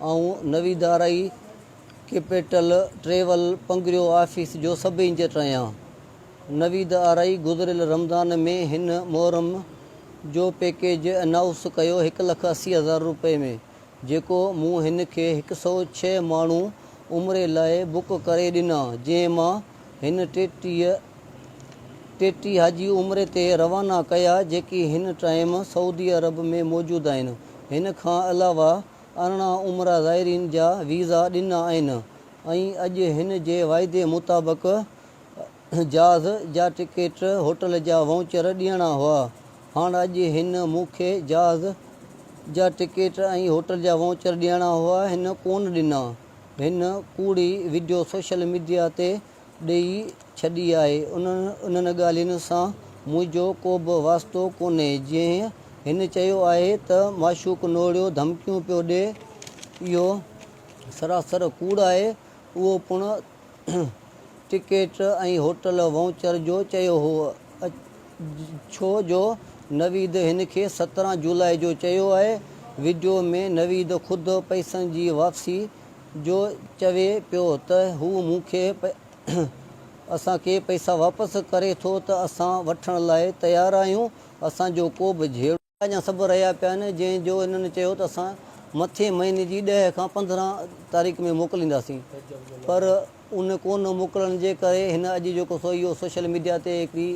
آئون Naveed Arai capital travel Pangrio office جو sub انجيٽر آهيان. نويد آرائي گذريل رمضان ۾ هن محرم جو پيڪيج انائوس ڪيو هڪ لک 80 هزار روپئي ۾ جيڪو مون هن کي 106 ماڻهو عمري لاء بڪ ڪري ڏنا جنهن مان هن 33 ٽيٽي حاجي عمري تي روانا ڪيا جيڪي هن ٽائيم سعودي عرب ۾ موجود آهن هن کان علاوه 18 عمره زائرين جا ويزا ڏنا آهن ۽ اڄ هن جي واعدي مطابق جهاز جا ٽڪيٽ، هوٽل جا وائوچر ڏيڻا هئا. هاڻ اڄ هن مون کي جهاز جا ٽڪيٽ ۽ هوٽل جا وائوچر ڏيڻا هئا، هن ڪونه ڏنا. هن ڪوڙي وڊيو سوشل ميڊيا تي ڏئي ڇڏي آهي. انهن ڳالهين سان منهنجو ڪوبه واسطو ڪونهي. جنهن هن چيو آهي ته معشوق نوڙيو ڌمڪيون پيو ڏي، اهو سراسر ڪوڙ آهي. اهو پڻ ٽڪيٽ ۽ هوٽل وائوچر جو چيو هو، ڇو جو نويد هن کي 17 جولاء جو چيو آهي. وڊيو ۾ نويد خود پئسن جي واپسي جو چوي پيو ته هو مون کي اسان کي پئسا واپس ڪري ٿو ته اسان وٺڻ لاء تيار آهيون، اسان جو ڪو به جهيڙو. اڃا سڀ رهيا پيا آهن، جنهن جو هنن چيو ته اسان مٿين مهيني جي 10 کان 15 تاريخ ۾ موڪلينداسين پر ان ڪونه موڪلڻ جي ڪري هن اڄ جيڪو سو اهو سوشل ميڊيا تي هڪڙي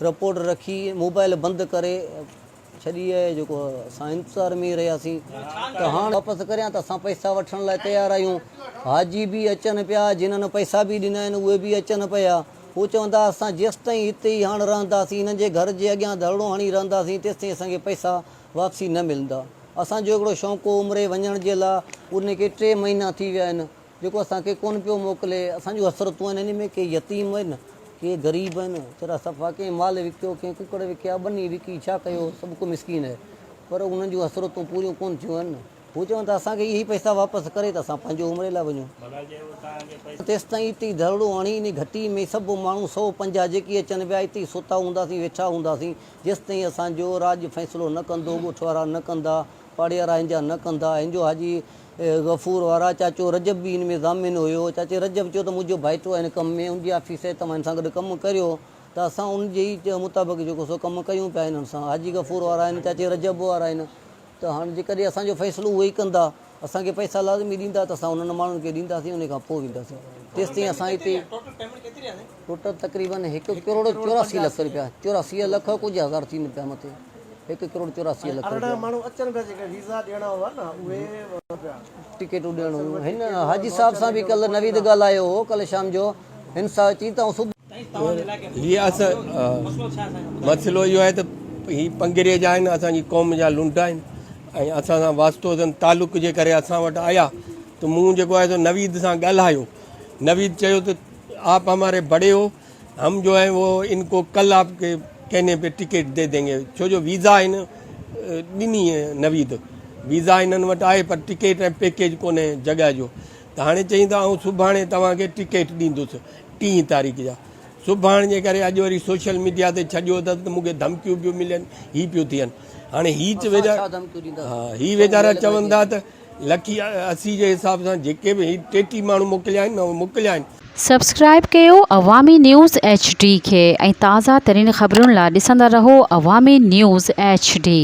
رپورٽ رکي موبائل بند ڪري ڇڏي آهي جيڪو اسان انتظار ۾ ئي رهياسين ته هاڻ واپس ڪريان ته اسان پئسا وٺڻ لاء تيار آهيون حاجي به اچن پيا جنھن پئسا به ڏنا آهن اهي به اچن پيا هو چوندا اسان جيستائين هتي ئي هاڻ رهنداسين هنن جي گهر جي اڳيان ڌرڻو هڻي رهنداسين تيستائين اسان کي پئسا واپسي نه ملندا اسان جو هڪڙو شوق هو عمري وڃڻ جي لاء ان کي ٽي مهينا ٿي ويا آهن جيڪو اسان کي ڪونه پيو موڪلي، اسان جون حسرتون آهن ان ۾ ڪي يتيم آهن، ڪي غريب آهن، چرا صفا ڪنهن مال وڪيو، ڪنهن ڪڪڙ وڪيا، ٻني وڪي، ڇا ڪيو، سڀ ڪو مسڪين آهي، پر انهن جون حسرتون پوريون ڪونه ٿيون آهن، هو چون ٿا اسان کي اهي پئسا واپس ڪري ته اسان پنهنجو عمري لاء وڃون. تيستائين اتي ئي ڌرڙو هڻي انهي گهٽي ۾ سڀ ماڻهو 150 جيڪي اچن پيا اتي ئي ستا هونداسين، ويٺا هونداسين، جيستائين اسان جو راڄ فيصلو نه ڪندو، ڳوٺ وارا نه ڪندا، پاڙي وارا هن جا نه ڪندا، هن جو حاجي غفور وارا چاچو رجب به ان ۾ ضامن هيو. چاچي رجب چيو ته منهنجو ڀائٽو آهي هن ڪم ۾ ان جي آفيس آهي توهان هن سان گڏ ڪم ڪريو ته اسان ان جي ئي مطابق جيڪو سو ڪم ڪيون پيا هنن سان حاجي غفور وارا آهن چاچي رجب وارا آهن ته هاڻ جيڪڏهن اسان جو فيصلو اهي ئي ڪندا اسان کي پئسا لازمي ڏيندا ته اسان انهن ماڻهن کي ڏينداسين ان کان پوء وينداسين تيستائين اسان هتي ٽوٽل تقريبن هڪ ڪروڙ 84 لک رپيا 84 لک ڪجهه هزار ٿين پيا مٿي. هڪ ڪروڙ 84 لک رپيا. 18 ماڻهو اچن پيا جيڪي ويزا ڏيڻا هئا نه اهي پيا. ٽڪيٽون ڏيڻ هيون. هن حاجي صاحب سان به ڪلهه نويد ڳالهايو هو ڪلهه شام جو هن صاحب چي ته آئون صبح. هي اسان مسئلو اهو آهي ته هي پنگري جا آهن اسان جي قوم جا لنڊ آهن ۽ اسان سان واسطو اٿن تعلق جي ڪري اسان وٽ آيا ته مون جيڪو آهي سو نويد سان ڳالهايو نويد چيو ته آپ هماري بڙي هو هم جو هي وو ان ڪو ڪل آپ ڪي ڪهني پي ٽڪيٽ the دينگي ڇو جو ويزا هن ڏني نويد ويزا هنن وٽ آهي پر ٽڪيٽ ۽ پيڪيج ڪونهي جڳهه جو ته هاڻي چئين ته آئون سڀاڻي توهان کي ٽڪيٽ ڏيندس ٽين تاريخ جا سڀاڻ جي ڪري اڄ وري سوشل ميڊيا تي ڇڏيو اٿس ته مون کي ڌمڪيون پيون ملن هي پيو ٿين هاڻي هي ويچارا هي ويچارا چون ٿا ته لکي 80 جي حساب سان جيڪي به هي ٽيٽي ماڻهو موڪليا آهن نه اهي موڪليا آهن. سبسڪرائيب ڪيو عوامي نيوز ايڇ ڊي کي ۽ تازه ترين خبرن لا ڏسندا رهو عوامي نيوز ايڇ ڊي.